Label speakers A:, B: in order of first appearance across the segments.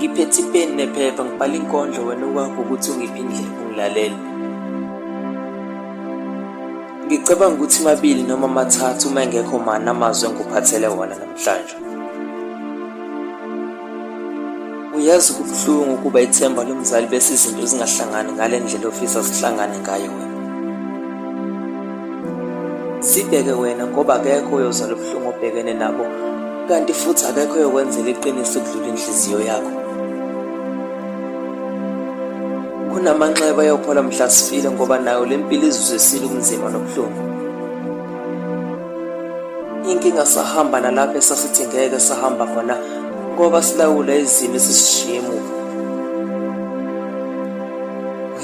A: Ngiphethe ipeni nephepha ngibhala inkondlo wena okwakho ukuthi ungiphe indlebe ungilalele. Ngicabanga ukuthi mabili noma mathathu uma engekho mani amazwi engikuphathele wona namhlanje. Uyazi kubuhlungu ukuba ithemba lomzali bese izinto zingahlangani ngale ndlela ofisa zihlangane ngayo wena. Sibheke wena ngoba akekho oyozwa lobuhlungu obhekene nabo kanti futhi akekho oyokwenzela iqiniso ukudlula inhliziyo yakho. Kunamanxeba ayophola mhla sifile ngoba nayo le mpilo izuzisile ubunzima nobuhlungu. Inkinga sahamba nalapho esasithi ngeke sahamba khona ngoba silawula izimo esisishiye emuva.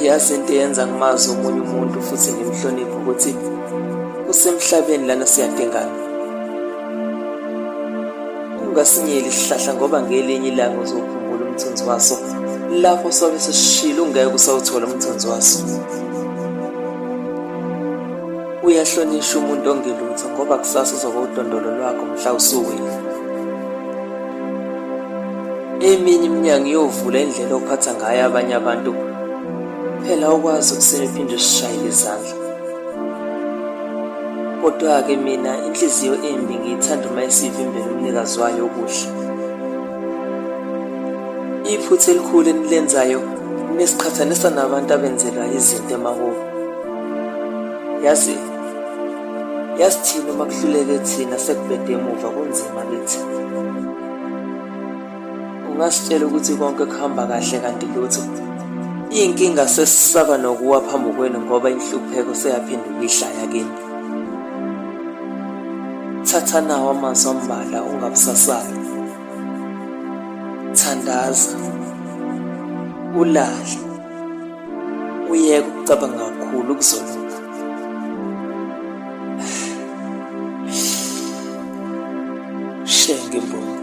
A: Uyazi into eyenza ngimazi omunye umuntu futhi ngimhloniphe ukuthi kusemhlabeni lana siyadingana. Ungasinyeli isihlahla ngoba ngelinye ilanga uzokhumbula umthunzi waso lapho sobe sesishilo ungeke usawuthola umthunzi waso. Uyahlonishwa umuntu ongelutho ngoba kusasa uzoba udondolo lwakho mhla usuwile. Eminye iminyango iyovula indlela ophatha ngayo abanye abantu. Phela awukwazi ukusina uphinde usishayele izandla. Kodwa-ke mina inhliziyo embi ngiyithanda uma isivimbela umnikazi wayo okuhle. Iphutha elikhulu enilenzayo nisiqhathanisa nabantu abenzelwa izinto emakubo. Yazi yazi thina uma kuhluleke thina sekubhede emuva kunzima kithi. Ungasitshela ukuthi konke kuhamba kahle kanti lutho. Iy'nkinga sesisaba nokuwa phambi kwenu ngoba inhlupheko seyaphenduka ihlaya kini. Thatha nawo amazwi ambalwa ungabusasali. Thandaza. Ulale. Uyeke ukucabanga kakhulu kuzolunga. Shenge mbongi.